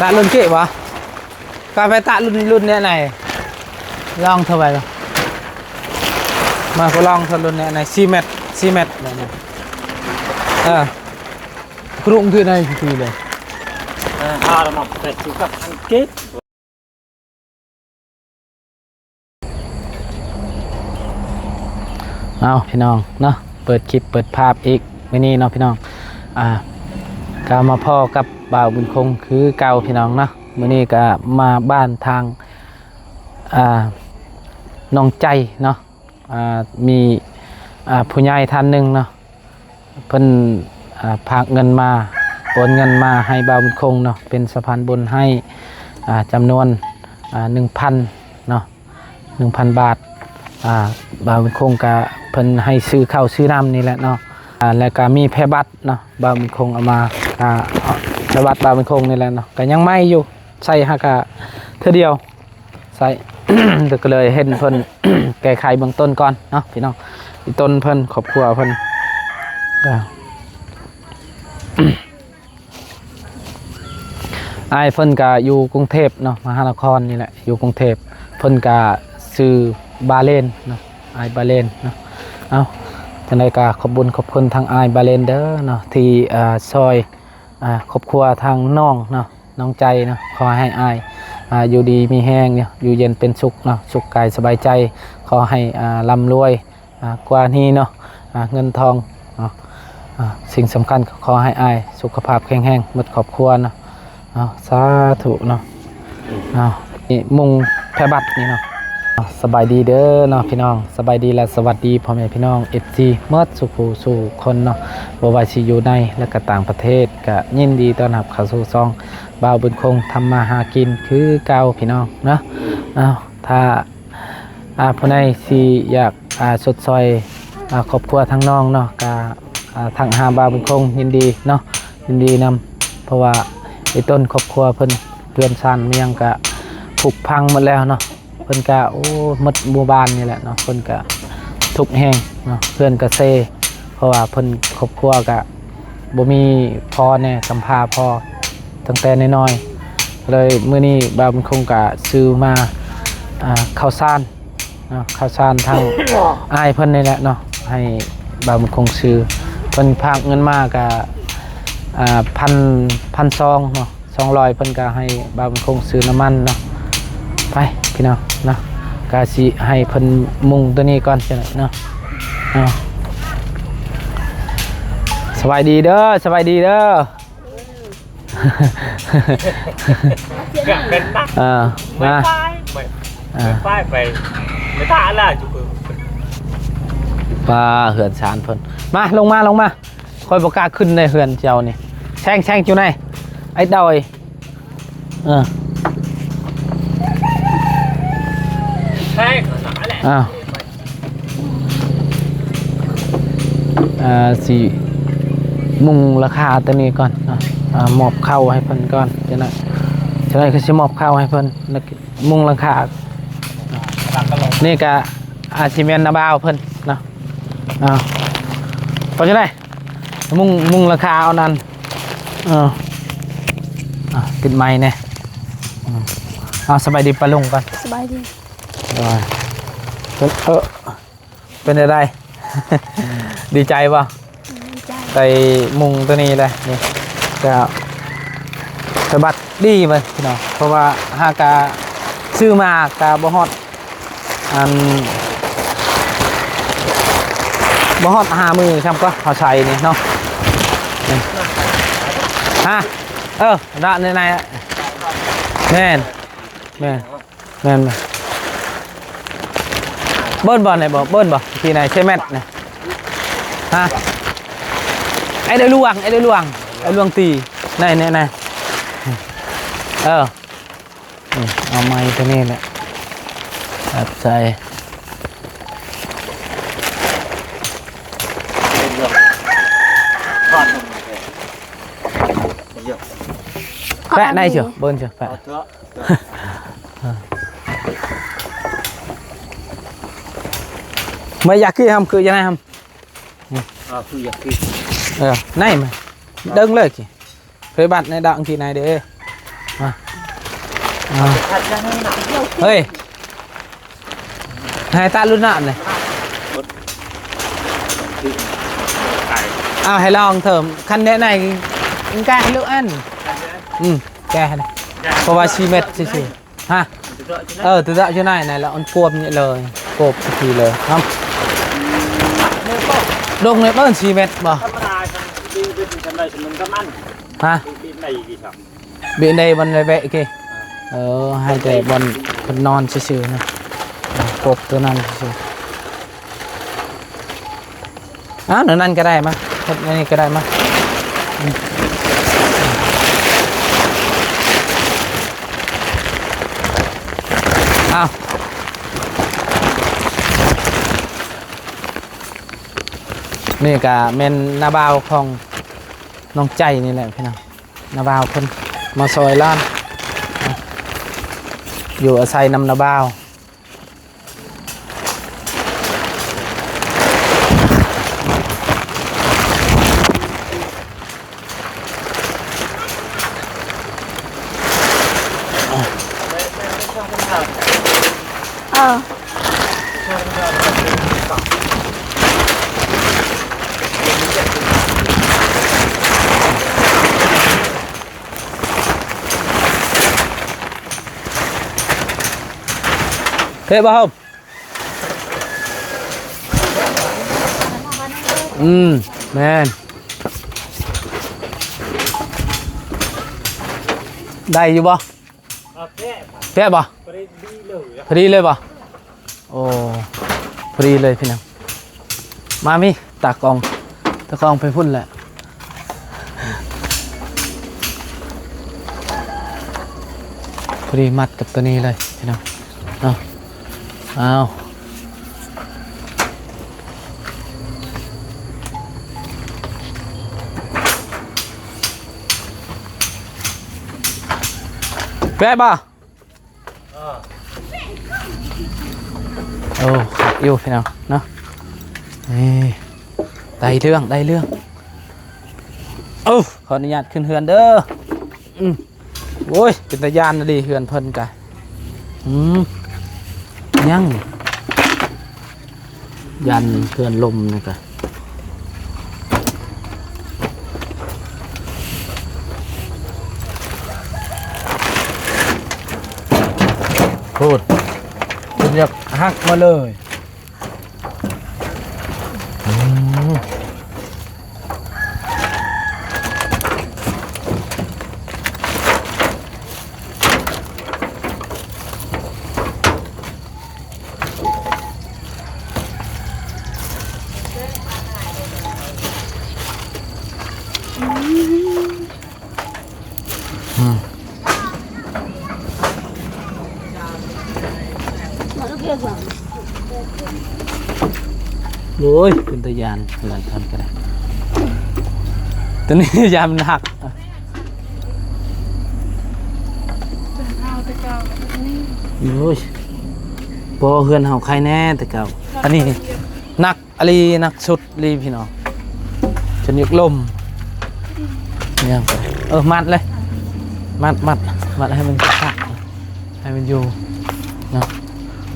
ຕະລຸ້ນເກະບໍ່? ກະໄປຕະລຸ້ນ ລຸ້ນແນວໃດ? ລອງເທົ່າໃດ? ມາກໍລອງເທົ່າລຸ້ນແນວໃດ? ສີ່ແມັດ ສີ່ແມັດແບບນີ້. ເອີ ກະລຸ້ນຄືໃນທີ່ເລີຍ. ເອີ ພາລະມາແປດສິບກັບອັງກິດ. ເອົາ ພີ່ນ້ອງເນາະ ເປີດຄລິບເປີດພາບອີກມື້ນີ້ເນາະ ພີ່ນ້ອງ. ອ່າ ກໍມາພໍ້ກັບບ່າວບຸນຄົງຄືເກົ່າ ພີ່ນ້ອງເນາະ. ມື້ນີ້ກໍມາບ້ານທາງ ອ່າ ນ້ອງໃຈເນາະ. ອ່າ ມີ ອ່າ ຜູ້ໃຫຍ່ທ່ານໜຶ່ງເນາະ ເພິ່ນ ອ່າ ຝາກເງິນມາ ໂອນເງິນມາໃຫ້ບ່າວບຸນຄົງເນາະ ເປັນສະພານບຸນໃຫ້ ອ່າ ຈຳນວນ ອ່າ ໜຶ່ງພັນເນາະ ໜຶ່ງພັນບາດ. ອ່າ ບ່າວບຸນຄົງກະເພິ່ນໃຫ້ຊື້ເຂົ້າຊື້ນ້ຳນີ້ແຫຼະເນາະ. ອ່າ ແລ້ວກະມີແພບັດເນາະ ບ່າວບຸນຄົງເອົາມາ ອ່າ ແພບັດບ່າວບຸນຄົງນີ້ແຫຼະເນາະ ກະຍັງໃໝ່ຢູ່ ໃສ່ຫາກະເທື່ອດຽວ ໃຊ້ ກໍເລີຍເຫັນເພິ່ນແກ້ໄຂເບື້ອງຕົ້ນກ່ອນເນາະ ພີ່ນ້ອງ. ອີ່ຕົນເພິ່ນ ຄອບຄົວເພິ່ນ ອ່າ ອ້າຍເພິ່ນກະຢູ່ກຸງເທບເນາະ ມະຫານະຄອນນີ້ແຫຼະ ຢູ່ກຸງເທບ. ເພິ່ນກະຊື່ບາເລນເນາະ ອ້າຍບາເລນເນາະ. ເອົາ ຈັ່ງໃດກະຂອບບຸນຂອບຄຸນທາງອ້າຍບາເລນເດີເນາະ ທີ່ ອ່າ ຊ່ອຍ ອ່າ ຄອບຄົວທາງນ້ອງເນາະ ນ້ອງໃຈເນາະ. ຂໍໃຫ້ອ້າຍ ອ່າ ຢູ່ດີມີແຮງເນາະ ຢູ່ເຢັນເປັນສຸກເນາະ ສຸກກາຍສະບາຍໃຈ. ຂໍໃຫ້ ອ່າ ລ່ຳລວຍ ອ່າ ກວ່ານີ້ເນາະ ອ່າ ເງິນທອງເນາະ. ອ່າ ສິ່ງສຳຄັນກໍຂໍໃຫ້ອ້າຍສຸຂະພາບແຂງແຮງໝົດຄອບຄົວເນາະ. ເອົາ ສາທຸເນາະ. ເອົາ ນີ້ມຸງແພບັດນີ້ເນາະ. ເອົາ ສະບາຍດີເດີເນາະ ພີ່ນ້ອງ ສະບາຍດີ ແລະ ສະຫວັດດີພໍ່ແມ່ພີ່ນ້ອງ ເອັຟຊີ ໝົດສູ່ຜູ້ສູ່ຄົນເນາະ ບໍ່ວ່າຊິຢູ່ໃນ ແລະ ກະຕ່າງປະເທດ ກະຍິນດີຕ້ອນຮັບເຂົ້າສູ່ຊ່ອງບ່າວບຸນຄົງທຳມາຫາກິນຄືເກົ່າ ພີ່ນ້ອງເນາະ. ເອົາ ຖ້າ ອ່າ ຜູ້ໃດຊິຢາກ ອ່າ ຊົດຊ່ອຍ ອ່າ ຄອບຄົວທາງນ້ອງເນາະ ກະ ອ່າ ທັກຫາບ່າວບຸນຄົງ ຍິນດີເນາະ ຍິນດີນຳ. ເພາະວ່າໄອ້ຕົ້ນຄອບຄົວເພິ່ນ ເຮືອນຊານມີຫຍັງກະຜຸພັງໝົດແລ້ວເນາະ. ເພິ່ນກະ ໂອ້ ໝົດໝູ່ບ້ານນີ້ແຫຼະເນາະ ເພິ່ນກະທຸກແຮງເນາະ ເຮືອນກະເຊ. ເພາະວ່າເພິ່ນຄອບຄົວກະບໍ່ມີພໍ່ແດ່ ກຳພ້າພໍ່ຕັ້ງແຕ່ນ້ອຍໆ ເລີຍມື້ນີ້ບ່າວບຸນຄົງກະຊື້ມາ ອ່າ ເຂົ້າສານ ເນາະ ເຂົ້າສານທາງອ້າຍເພິ່ນນີ້ແຫຼະເນາະ ໃຫ້ບ່າວບຸນຄົງຊື້. ເພິ່ນຝາກເງິນມາກະ ອ່າ ພັນ ພັນສອງເນາະ ສອງຮ້ອຍ ເພິ່ນກະໃຫ້ບ່າວບຸນຄົງຊື້ນ້ຳມັນເນາະ. ໄປພີ່ນ້ອງເນາະ ກະຊິໃຫ້ເພິ່ນມຸງໂຕນີ້ກ່ອນ ຈັ່ງໃດເນາະ. ເອົາ ສະບາຍດີເດີ ສະບາຍດີເດີ. ເປັນນະ ເອີ ມາ ໄປ ເອີ ໄປ ໄປ ໄປ ໄປ ໄປ ໄປ ໄປ ເຮືອນຊານເພິ່ນ. ມາ ລົງມາ ລົງມາ ຂ້ອຍບໍ່ກ້າຂຶ້ນໃນເຮືອນເຈົ້ານີ້. ແຊງ ແຊງຢູ່ໃນ ໄອ້ດອຍ ເອີ ແຊງ ເອົາ ອ່າ ຊິມຸງຫຼັງຄາຕົວນີ້ກ່ອນເນາະ. ອ່າ ມອບເຂົ້າໃຫ້ເພິ່ນກ່ອນ ຈັ່ງໃດ ຈັ່ງໃດກໍຊິມອບເຂົ້າໃຫ້ເພິ່ນ ແລ້ວມຸງຫຼັງຄາ. ນີ້ກະອາດຊິແມ່ນນ້າບ່າວເພິ່ນເນາະ. ເອົາ ເປັນຈັ່ງໃດ ມຸງ ມຸງຫຼັງຄາເອົານັ້ນ. ເອີ ອ່າ ປິດໄມແດ່. ເອົາ ສະບາຍດີປ້າລຸງກ່ອນ ສະບາຍດີ. ໂດຍ ເອີ ເປັນຈັ່ງໃດ ດີໃຈບໍ່? ດີໃຈ ໄດ້ມຸງຕົວນີ້ແຫຼະ ນີ້ກະສະບັດດີເບິ່ງພີ່ນ້ອງ ເພາະວ່າຫາກະຊື້ມາກະບໍ່ຮອດ ອັນ ບໍ່ຮອດຫ້າມື້ຊ້ຳກໍເຮົາໃສ່ນີ້ເນາະ. ນີ້ ຮະ ເອີ ລະໃນໆ ແມ່ນ ແມ່ນ. ແມ່ນບໍ່? ເບິ່ນບໍ່ ໄດ້ບໍ່ ເບິ່ນບໍ່ ທີ່ໃນເຊແມັດນະ ຮະ ໄອ້ດອຍຫຼວງ ໄອ້ດອຍຫຼວງ ໄອ້ຫຼວງຕີ ໃນ ໃນ ໃນ ເອີ ນີ້ ເອົາໄມ້ຕົວນີ້ແຫຼະ ອັດໃສ່ ແປະໃນເຊີ ເບິ່ງເຊີ ແປະ. ມາຢາກກິນຫຳ ຄືຈັ່ງໃດຫຳ? ອ່າ ຄືຢາກກິນ ເອີ ໃນມາ ດຶງເລີຍກິ ເພບັດໃນດອກກິນໃນເດ້. ເຮີ້ຍ ໃຫ້ຕາລຸນນະນີ້ ເອົາໃຫ້ລອງເທີມ ຄັນແນະໃນ ແກ້ໃຫ້ລູກອັນ ອືມ ແກ້ໃຫ້ນະ ເພາະວ່າສີ່ແມັດຊື່ໆ ຮະ ເອີ ຕົວເຈາະຢູ່ໃນນັ້ນແຫຼະ ມັນກວມນີ້ເລີຍ ກົບທີ່ເລີຍ ເອົາ ດົງໃນເບິ່ງສີ່ແມັດບໍ່ ທຳມະດາ ດີ ດີ ທຳໄດ້ ມັນກໍມັນ ຮະ ດີ ດີ ໃນອີກ ເບະໄດ້ບ່ອນແວະໆ ໂອເຄ ເອີ ໃຫ້ແຕ່ບ່ອນເພິ່ນນອນຊື່ໆ ນະ ກົບຕົວນັ້ນຊື່ໆ ອ້າວ ແນວນັ້ນກໍໄດ້ ມາ ເຮັດແນວນີ້ກໍໄດ້ ມາ ອືມ ອ້າວ ນີ້ກໍແມ່ນນ້າບ່າວຂອງນ້ອງໃຈນີ້ແຫຼະພີ່ນ້ອງ. ນ້າບ່າວເພິ່ນມາຊ່ອຍຫຼານ ຢູ່ອາໄສນຳນ້າບ່າວ ເອີ. ເພະບໍ່ເຮົາ ອືມ ແມ່ນ ໄດ້ຢູ່ບໍ່? ເພະບໍ່? ພໍດີເລີຍ ພໍດີເລີຍບໍ່? ໂອ້ ພໍດີເລີຍພີ່ນ້ອງ ມາມີຕາກ້ອງ ຕາກ້ອງໄປພຸ້ນແຫຼະ ພໍດີມັດກັບຕົວນີ້ເລີຍພີ່ນ້ອງ ເອົາ ເອົາ ແປະບໍ່? ໂອ້ ຄັກຢູ່ພີ່ນ້ອງເນາະ ນີ້ ໄດ້ເລື່ອງ ໄດ້ເລື່ອງ ໂອ້ ຂໍອະນຸຍາດຂຶ້ນເຮືອນເດີ ອືມ ໂອ້ຍ ເປັນຕາຢ້ານອີ່ຫຼີເຮືອນເພິ່ນກະ ອືມ ຍັງ ຢ້ານເຮືອນລົມນີ້ກະ ໂພດ ຈົນຢາກຫັກມາເລີຍ ອືມ. ອືມ ໂອ້ຍ ເປັນຕາຢ້ານ ເຮືອນເພິ່ນກໍໄດ້ ຕົວນີ້ຢ້ານມັນຫັກ ໂອ້ຍ ບໍ່ ເຮືອນເຮົາໄຄແນ່ແຕ່ເກົ່າ ອັນນີ້ໜັກ ອາລີ ໜັກສຸດລີພີ່ນ້ອງ ຈົນຢາກລົ້ມ ເອີ ມັດເລີຍ ມັດ ມັດ ມັດໃຫ້ມັນຄັກ ໃຫ້ມັນຢູ່ເນາະ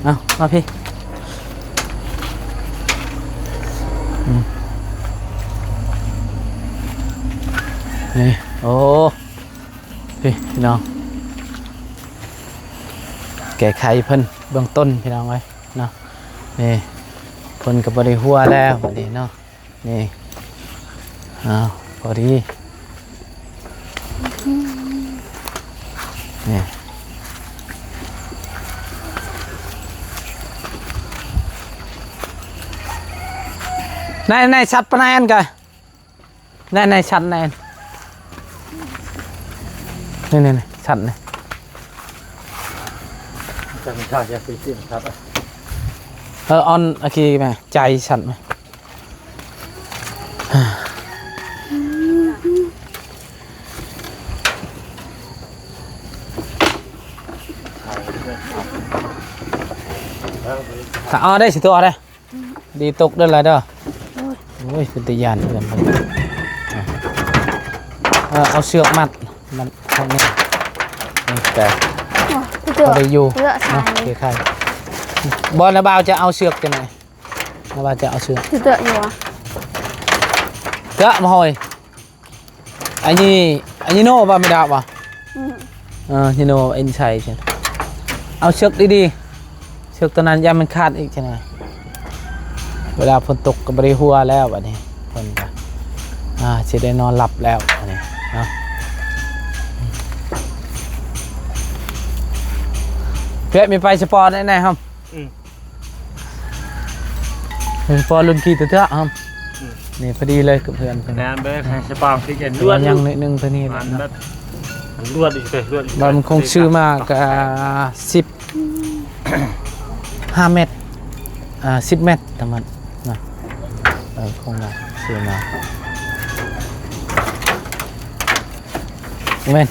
ເອົາ ມາພີ້ ອືມ ນີ້ ໂອ້ ພີ້ ພີ່ນ້ອງ ແກ້ໄຂເພິ່ນເບື້ອງຕົ້ນ ພີ່ນ້ອງເອີຍ ເນາະ ນີ້ ເພິ່ນກໍບໍ່ໄດ້ຫົວແລ້ວບັດນີ້ເນາະ ນີ້ ອ້າວ ພໍດີ ນີ້ ໃນ ໃນສັດປະແນນກະ ໃນ ໃນສັດແນນ ນີ້ ນີ້ ນີ້ ສັດນີ້ ຈັງທ່າຈະຊິຕິດຄັບ ເອີ ອອນ ອາຄີແມ ໃຈສັດແມ. ຖ້າເອົາໄດ້ຊິຕົວເດ້ ດີຕົກເດີຫຼາຍເດີ ໂອ້ຍ ເປັນຕາຢ້ານເພື່ອນ ເອີ ເອົາເຊືອກມັດ ມັດທາງນີ້ ແຕ່ ໂອ້ຍ ເທາະໄດ້ຢູ່ ເທາະໃສ່ ເນາະ ເທໃສ່. ບໍ່ ນ້າບ່າວຈະເອົາເຊືອກຈັ່ງໃດ? ນ້າບ່າວຈະເອົາເຊືອກ ເທເທຢູ່ຫວາ? ເທມາຫອຍ ອັນນີ້ ອັນນີ້ໂນບໍ່ ແມ່ດາວບໍ່? ອືມ ເອີ ນີ້ໂນເອັນໄຊ ເອົາເຊືອກດີໆ ເຊືອກຕົວນັ້ນຢ່າມັນຂາດອີກຈັ່ງໃດ. ເວລາຝົນຕົກກໍບໍ່ໄດ້ຫົວແລ້ວບັດນີ້ ເພິ່ນກໍ ອ່າ ຊິໄດ້ນອນຫຼັບແລ້ວບັດນີ້ເນາະ. ເພະ ມີໄປສະປອນແນ່ໆ ຮຳ ອືມ ເປັນພໍລຸ້ນຂີ່ເທື່ອໆ ຮຳ ອືມ ນີ້ພໍດີເລີຍກັບເພື່ອນເພິ່ນ ແມ່ນເບີ ໃຫ້ສະປອນຄືກັນ ແຕ່ວ່າຍັງໜ້ອຍໜຶ່ງເທົ່ານີ້ແຫຼະເນາະ. ມັນລວດອີກເລີຍ ລວດອີກ ບາງຄົນຊື້ມາກໍສິບຫ້າແມັດ ອ່າ ສິບແມັດທັງໝົດນະ. ເອີ ຄົງວ່າຊື້ມາ ແມ່ນ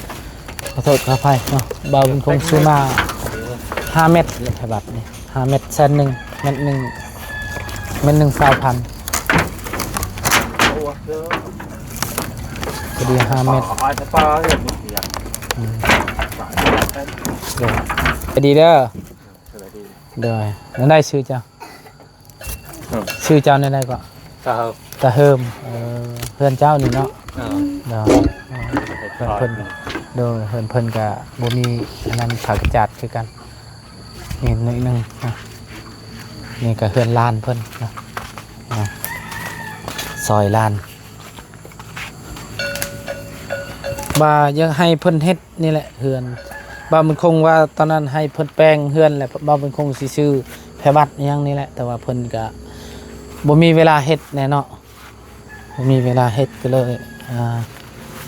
ຂໍໂທດຂໍອະໄພເນາະ ບ່າວບຸນຄົງຊື້ມາຫ້າແມັດ ແລ້ວໄພບັດນີ້ ຫ້າແມັດແສນໜຶ່ງ ແມັດໜຶ່ງ ແມັດໜຶ່ງຊາວພັນ ພໍດີຫ້າແມັດ. ອືມ ໂດຍ ສະບາຍດີເດີ ໂດຍ ແນວໃດຊື່ເຈົ້າ? ຊື່ເຈົ້າແນວໃດເກາະ? ຕາເຮີມ ຕາເຮີມ ເອີ ເຮືອນເຈົ້ານີ້ເນາະ? ເອີ ໂດຍ ເອີ ເຮືອນເພິ່ນ ໂດຍ ເຮືອນເພິ່ນກະບໍ່ມີອັນນັ້ນ ຜ້າກະຈາດຄືກັນ ນີ້ໜ້ອຍໜຶ່ງນະ. ນີ້ກະເຮືອນຫຼານເພິ່ນນະ ອາ ຊອຍຫຼານ ວ່າຢາກໃຫ້ເພິ່ນເຮັດນີ້ແຫຼະເຮືອນ ບ່າວບຸນຄົງວ່າຕອນນັ້ນໃຫ້ເພິ່ນແປງເຮືອນແຫຼະ ບ່າວບຸນຄົງຊິຊື້ແພບັດອີ່ຫຍັງນີ້ແຫຼະ ແຕ່ວ່າເພິ່ນກະບໍ່ມີເວລາເຮັດແດ່ເນາະ ບໍ່ມີເວລາເຮັດ ກໍເລີຍ ອ່າ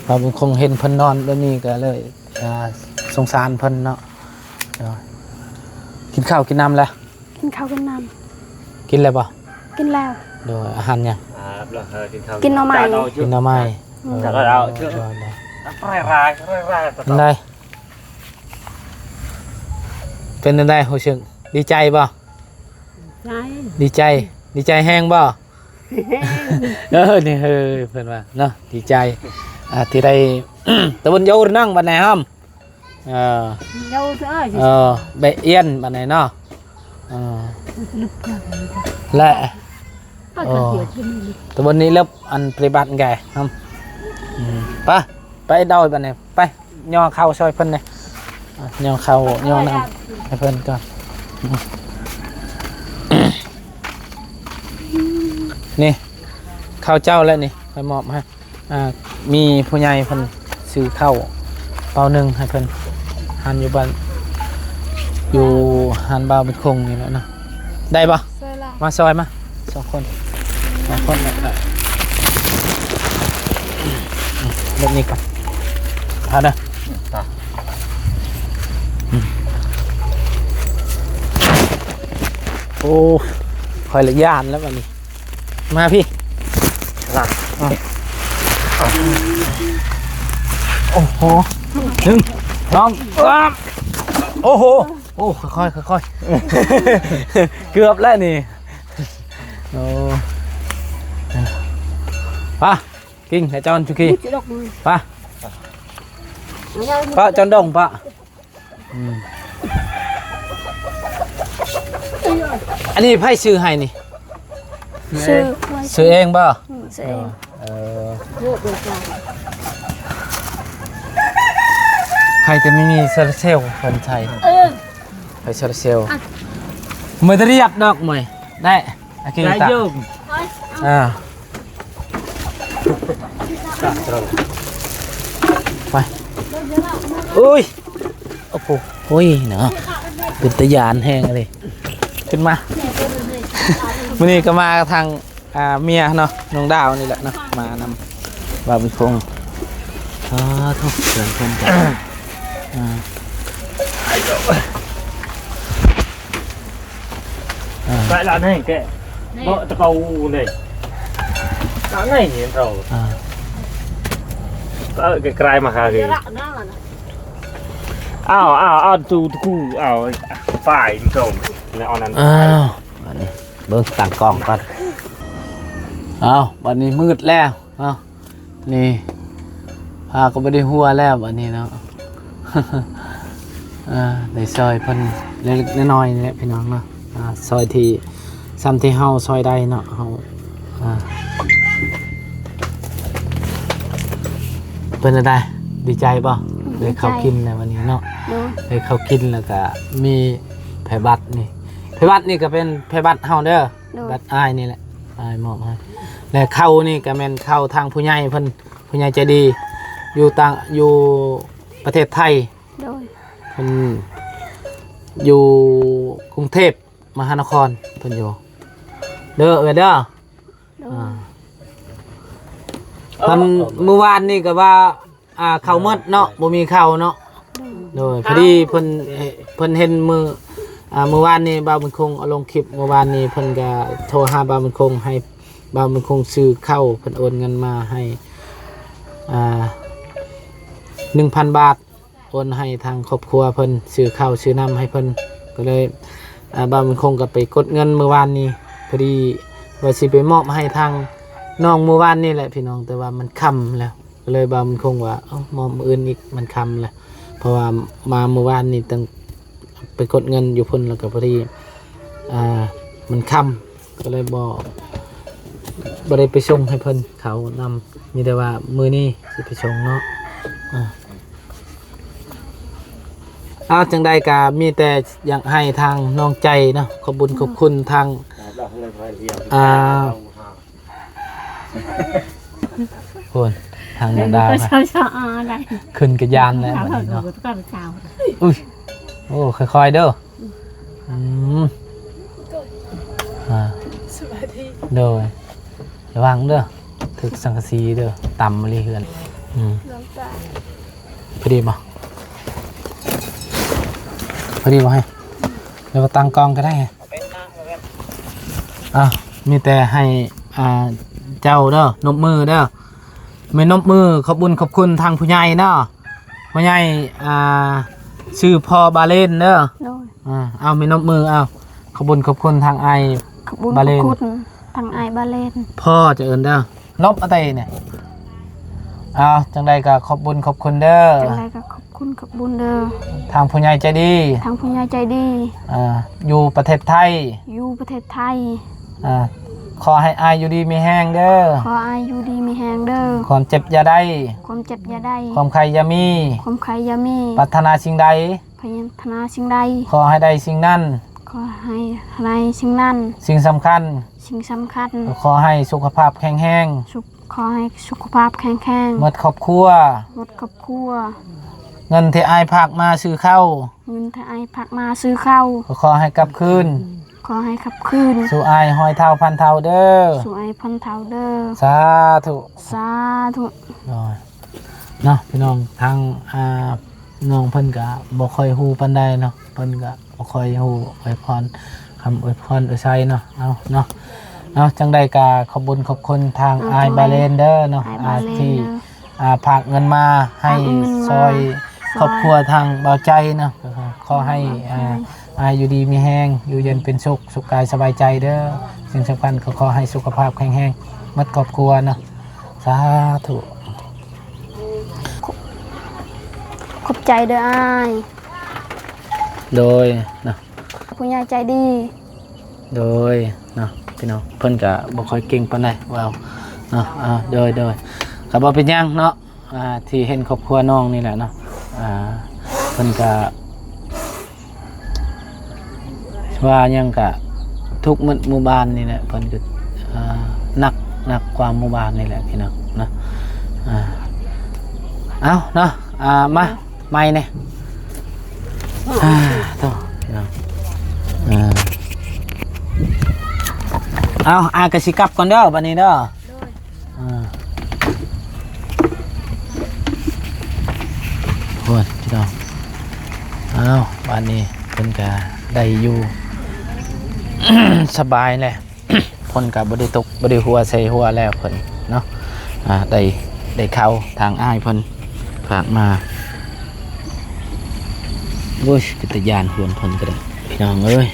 ບ່າວບຸນຄົງເຫັນເພິ່ນນອນແບບນີ້ກໍເລີຍ ອ່າ ສົງສານເພິ່ນເນາະ. ກິນເຂົ້າກິນນ້ຳແລ້ວ? ກິນເຂົ້າກິນນ້ຳ ກິນແລ້ວບໍ່? ກິນແລ້ວ ໂດຍ ອາຫານຫຍັງ? ກິນໜໍ່ໄມ້ ກິນໜໍ່ໄມ້ ອືມ ໂດຍ ໂດຍ ໂດຍ ໄດ້ ເປັນຈັ່ງໃດຮູ້ສຶກ ດີໃຈບໍ່? ໃຈ ດີໃຈ ດີໃຈແຮງບໍ່? ເອີ ນີ້ ເອີ ເພິ່ນວ່າເນາະ ດີໃຈ ອ່າ ທີ່ໄດ້ ຕະບົນໂຍນນັ່ງບັດແນຫຳ ເອີ ເອີ ເບະອຽນບາດນີ້ເນາະ ເອີ ແລະ ໂອ້ ຕະບົນນີ້ເລີບ ອັນປະຕິບັດແກ ອືມ ໄປ ໄປດອຍບາດນີ້ ໄປ ຍໍເຂົ້າຊ່ອຍເພິ່ນແດ່ ຍໍເຂົ້າຍໍນ້ຳໃຫ້ເພິ່ນກ່ອນ ນີ້ ເຂົ້າເຈົ້າແລ້ວນີ້ ຂ້ອຍມອບໃຫ້ ອ່າ ມີຜູ້ໃຫຍ່ເພິ່ນຊື້ເຂົ້າເປົາໜຶ່ງໃຫ້ເພິ່ນ ຮ້ານຢູ່ບ້ານ ຢູ່ຮ້ານບ່າວບຸນຄົງນີ້ແຫຼະເນາະ ໄດ້ບໍ່? ຊ່ອຍລະ ມາຊ່ອຍມາ ສອງຄົນ ສອງຄົນ ແບບນີ້ກ່ອນ ເອົາເດີ ໂອ້ ຂ້ອຍລະຢ້ານແລ້ວບັດນີ້ ມາພີ່ ລະ ໂອ້ໂຫ ໜຶ່ງ ສອງ ສາມ ໂອ້ໂຫ ໂອ້ ຄ່ອຍໆ ຄ່ອຍໆ ເກືອບແລ້ວນີ້ ໂອ້ ປະ ກິນໃຫ້ຈອນຈຸກີ ປະ ປະຈອນດົງ ປະ ອືມ ອັນນີ້ໃຜຊື້ໃຫ້ນີ້? ຊື້ ຊື້ເອງບໍ່? ອືມ ຊື້ເອງ ເອີ ໃຫ້ແຕ່ມີໂຊລາເຊວ ເພິ່ນໃຊ້ ເອີ ໄຟໂຊລາເຊວ ເອີ ບໍ່ໄດ້ຮຽບດອກ ເມື່ອຍ ໄດ້ ໂອເຄ ໄດ້ຢູ່ ອ່າ ໄປ ໂອ້ຍ ໂອ້ໂຫ ໂອ້ຍເນາະ ເປັນຕາຢ້ານແຮງເລີຍ ຂຶ້ນມາ ມື້ນີ້ກໍມາທາງ ອ່າ ເມຍເນາະ ນ້ອງດາວນີ້ແຫຼະເນາະ ມານຳບ່າວບຸນຄົງ ສາທຸ ເຊີນເພິ່ນກັນ ອ່າ ໄປລະນີ້ແກ ເນາະ ຕະເກົານີ້ ລະນີ້ເຫັນເຮົາ ອ່າ ເອີ ກາຍມາຫາເລີຍ ອ້າວ ອ້າວ ອ້າວ ຕູ ຕະກູ ອ້າວ ຝ່າຍໂຕ ແລ້ວເອົານັ້ນ ອ້າວ ບັດນີ້ເບິ່ງຕັ້ງກ້ອງກ່ອນ ອ້າວ ບັດນີ້ມືດແລ້ວ ເອົ້າ ນີ້ ຜ້າກໍບໍ່ໄດ້ຫົວແລ້ວບັດນີ້ເນາະ ໂ ອ່າ ໄດ້ຊ່ອຍເພິ່ນເລັກໆນ້ອຍໆນີ້ແຫຼະພີ່ນ້ອງເນາະ. ອ່າ ຊ່ອຍທີ່ ສ່ຳທີ່ເຮົາຊ່ອຍໄດ້ເນາະ ເຮົາ ອ່າ ເປັນຈັ່ງໃດ ດີໃຈບໍ່? ດີໃຈ. ໄດ້ເຂົ້າກິນໃນວັນນີ້ເນາະ. ໂດຍ. ໄດ້ເຂົ້າກິນ ແລ້ວກະມີໃຜບັດນີ້ ໃຜບັດນີ້ກະເປັນໃຜບັດເຮົາເດີ. ໂດຍ. ບັດອ້າຍນີ້ແຫຼະ ອ້າຍມອບໃຫ້ ແລະ ເຂົ້ານີ້ກະແມ່ນເຂົ້າທາງຜູ້ໃຫຍ່ເພິ່ນ ຜູ້ໃຫຍ່ໃຈດີ ຢູ່ຕ່າງ ຢູ່ປະເທດໄທ. ໂດຍ. ເພິ່ນຢູ່ກຸງເທບມະຫານະຄອນ ເພິ່ນຢູ່ ເດີ ເອີຍເດີ. ໂດຍ. ອ່າ ຕອນມື້ວານນີ້ກະວ່າ ອ່າ ເຂົ້າໝົດເນາະ ບໍ່ມີເຂົ້າເນາະ. ໂດຍ. ໂດຍ. ພໍດີເພິ່ນ ເອີ ເພິ່ນເຫັນມື້ ອ່າ ມື້ວານນີ້ບ່າວບຸນຄົງເອົາລົງຄລິບ ມື້ວານນີ້ເພິ່ນກະໂທຫາບ່າວບຸນຄົງ ໃຫ້ບ່າວບຸນຄົງຊື້ເຂົ້າ ເພິ່ນໂອນເງິນມາໃຫ້ ອ່າ ໜຶ່ງພັນບາດ ໂອນໃຫ້ທາງຄອບຄົວເພິ່ນ ຊື້ເຂົ້າຊື້ນ້ຳໃຫ້ເພິ່ນ ກະເລີຍ ອ່າ ບ່າວບຸນຄົງກະໄປກົດເງິນມື້ວານນີ້ ພໍດີວ່າຊິໄປມອບໃຫ້ທາງນ້ອງມື້ວານນີ້ແຫຼະພີ່ນ້ອງ ແຕ່ວ່າມັນຄ່ຳແລ້ວ ກະເລີຍບ່າວບຸນຄົງວ່າ ເອົາ ມອບມື້ອື່ນອີກ ມັນຄ່ຳແລ້ວ ເພາະວ່າມາມື້ວານນີ້ຕັ້ງ ໄປກົດເງິນຢູ່ພຸ້ນ ແລ້ວກະພໍດີ ອ່າ ມັນຄ່ຳ ກະເລີຍບໍ່ ບໍ່ໄດ້ໄປສົ່ງໃຫ້ເພິ່ນເຂົ້ານຳ ມີແຕ່ວ່າມື້ນີ້ຊິໄປສົ່ງເນາະ. ອ່າ ເອົາ ຈັ່ງໃດກະມີແຕ່ຢາກໃຫ້ທາງນ້ອງໃຈເນາະ ຂອບບຸນຂອບຄຸນທາງ ອ່າ ໂອ້ຍ ທາງນ້ອງດາວ ຂຶ້ນກະຢ້ານແລ້ວບັດນີ້ເນາະ. ອຸ້ຍ ໂອ້ ຄ່ອຍໆເດີ. ອືມ ອ່າ ສະບາຍດີ. ໂດຍ ລະວັງເດີ ຖືກສັງກະສີເດີ ຕ່ຳອີ່ຫຼີເຮືອນ. ອືມ ນ້ຳຕາ ພໍດີບໍ່? ພໍດີບໍ່ໃຫ້ ຫຼືວ່າຕັ້ງກ້ອງກະໄດ້. ອ່າ ມີແຕ່ໃຫ້ ອ່າ ເຈົ້າເດີ ນົບມືເດີ ແມ່ນົບມື ຂອບບຸນຂອບຄຸນທາງຜູ້ໃຫຍ່ເນາະ. ພໍ່ໃຫຍ່ ອ່າ ຊື່ພໍ່ບາເລນເດີ. ໂດຍ. ອ່າ ເອົາ ແມ່ນົບມື ເອົາ ຂອບບຸນຂອບຄຸນທາງອ້າຍ ຂອບບຸນ ບາເລນ ຂອບຄຸນທາງອ້າຍບາເລນ. ພໍ່ຈະເອີ້ນເດີ ນົບອາໄຕນີ້. ເອົາ ຈັ່ງໃດກະຂອບບຸນຂອບຄຸນເດີ ຈັ່ງໃດກະຂອບຄຸນຂອບບຸນເດີ ທາງຜູ້ໃຫຍ່ໃຈດີ ທາງຜູ້ໃຫຍ່ໃຈດີ ອ່າ ຢູ່ປະເທດໄທ ຢູ່ປະເທດໄທ. ອ່າ ຂໍໃຫ້ອ້າຍຢູ່ດີມີແຮງເດີ ຂໍໃຫ້ອ້າຍຢູ່ດີມີແຮງເດີ ຄວາມເຈັບຢ່າໄດ້ ຄວາມເຈັບຢ່າໄດ້ ຄວາມໄຂ້ຢ່າມີ ຄວາມໄຂ້ຢ່າມີ ປາດຖະໜາສິ່ງໃດ ປາດຖະໜາສິ່ງໃດ ຂໍໃຫ້ໄດ້ສິ່ງນັ້ນ ຂໍໃຫ້ໄດ້ສິ່ງນັ້ນ. ສິ່ງສຳຄັນ ສິ່ງສຳຄັນ ຂໍໃຫ້ສຸຂະພາບແຂງແຮງ ສຸ ຂໍໃຫ້ສຸຂະພາບແຂງແຮງ ໝົດຄອບຄົວ ໝົດຄອບຄົວ. ເງິນທີ່ອ້າຍຝາກມາຊື້ເຂົ້າ ເງິນທີ່ອ້າຍຝາກມາຊື້ເຂົ້າ ກໍຂໍໃຫ້ກັບຄືນ ຂໍໃຫ້ກັບຄືນ ສູ່ອ້າຍຮ້ອຍເທົ່າພັນເທົ່າເດີ ສູ່ອ້າຍພັນເທົ່າເດີ. ສາທຸ ສາທຸ. ໂດຍ ເນາະ ພີ່ນ້ອງ ທາງ ອ່າ ນ້ອງເພິ່ນກະບໍ່ຄ່ອຍຮູ້ປານໃດເນາະ ເພິ່ນກະບໍ່ຄ່ອຍຮູ້ອວຍພອນ ຄຳອວຍພອນອວຍໄຊເນາະ. ເອົາເນາະ ເອົາ ຈັ່ງໃດກະຂອບບຸນຂອບຄຸນທາງອ້າຍບາເລນເດີເນາະ ອ້າຍບາເລນ ອ່າ ທີ່ ເດີ ອ່າ ຝາກເງິນມາໃຫ້ ຝາກເງິນມາ ຊ່ອຍ ຊ່ອຍຄອບຄົວທາງບ່າວໃຈເນາະ. ຂໍໃຫ້ ອ່າ ອ່າ ຢູ່ດີມີແຮງ ຢູ່ເຢັນເປັນສຸກ ສຸກກາຍສະບາຍໃຈເດີ. ສິ່ງສຳຄັນກໍຂໍໃຫ້ສຸຂະພາບແຂງແຮງໝົດຄອບຄົວເນາະ. ສາທຸ. ຂອບ ຂອບໃຈເດີອ້າຍ. ໂດຍເນາະ ຜູ້ໃຫຍ່ໃຈດີ. ໂດຍເນາະ ພີ່ນ້ອງ ເພິ່ນກະບໍ່ຄ່ອຍເກັ່ງປານໃດເວົ້າເນາະ. ອ່າ ໂດຍ ໂດຍ ກະບໍ່ເປັນຫຍັງເນາະ. ອ່າ ທີ່ເຫັນຄອບຄົວນ້ອງນີ້ແຫຼະເນາະ ອ່າ ເພິ່ນກະວ່າຫຍັງກະທຸກໝົດໝູ່ບ້ານນີ້ແຫຼະ ເພິ່ນກະ ອ່າ ໜັກ ໜັກກວ່າໝູ່ບ້ານນີ້ແຫຼະ ພີ່ນ້ອງເນາະ. ອ່າ ເອົາເນາະ ອ່າ ມາ ໄມ້ແດ່. ອ່າ ໂທ້ ພີ່ນ້ອງ ອ່າ ເອົາ ອ້າຍກະຊິກັບກ່ອນເດີ ບັດນີ້ເດີ. ໂດຍ ອ່າ ໂອ້ຍ ພີ່ນ້ອງ ອ້າວ ບາດນີ້ເພິ່ນກະໄດ້ຢູ່ ສະບາຍແຫຼະ. ຝົນກະບໍ່ໄດ້ຕົກ ບໍ່ໄດ້ຫົວໃສ່ຫົວແລ້ວເພິ່ນເນາະ. ອ່າ ໄດ້ ໄດ້ເຂົ້າທາງອ້າຍເພິ່ນຝາກມາ. ໂອ້ຍ ເປັນຕາຢ້ານເຮືອນເພິ່ນກະໄດ້ ພີ່ນ້ອງເອີຍ.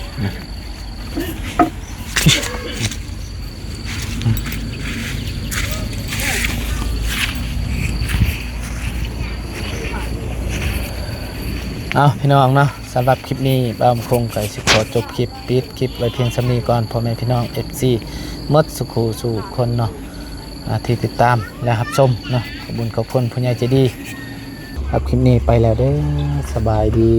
ອ່າ ເອົາ ພີ່ນ້ອງເນາະ, ສຳລັບຄລິບນີ້ ບ່າວຄງກໍຊິຂໍຈົບຄລິບ ປິດຄລິບໄວ້ພຽງສ່ຳນີ້ກ່ອນ ພໍ່ແມ່ພີ່ນ້ອງ ເອັຟຊີ ໝົດສູ່ຄູ່ສູ່ຄົນເນາະ ອ່າ ທີ່ຕິດຕາມ ແລະ ຮັບຊົມເນາະ. ຂອບຄຸນຂອບຄຸນຜູ້ໃຫຍ່ໃຈດີ. ສຳລັບຄລິບນີ້ໄປແລ້ວເດີ້. ສະບາຍດີ.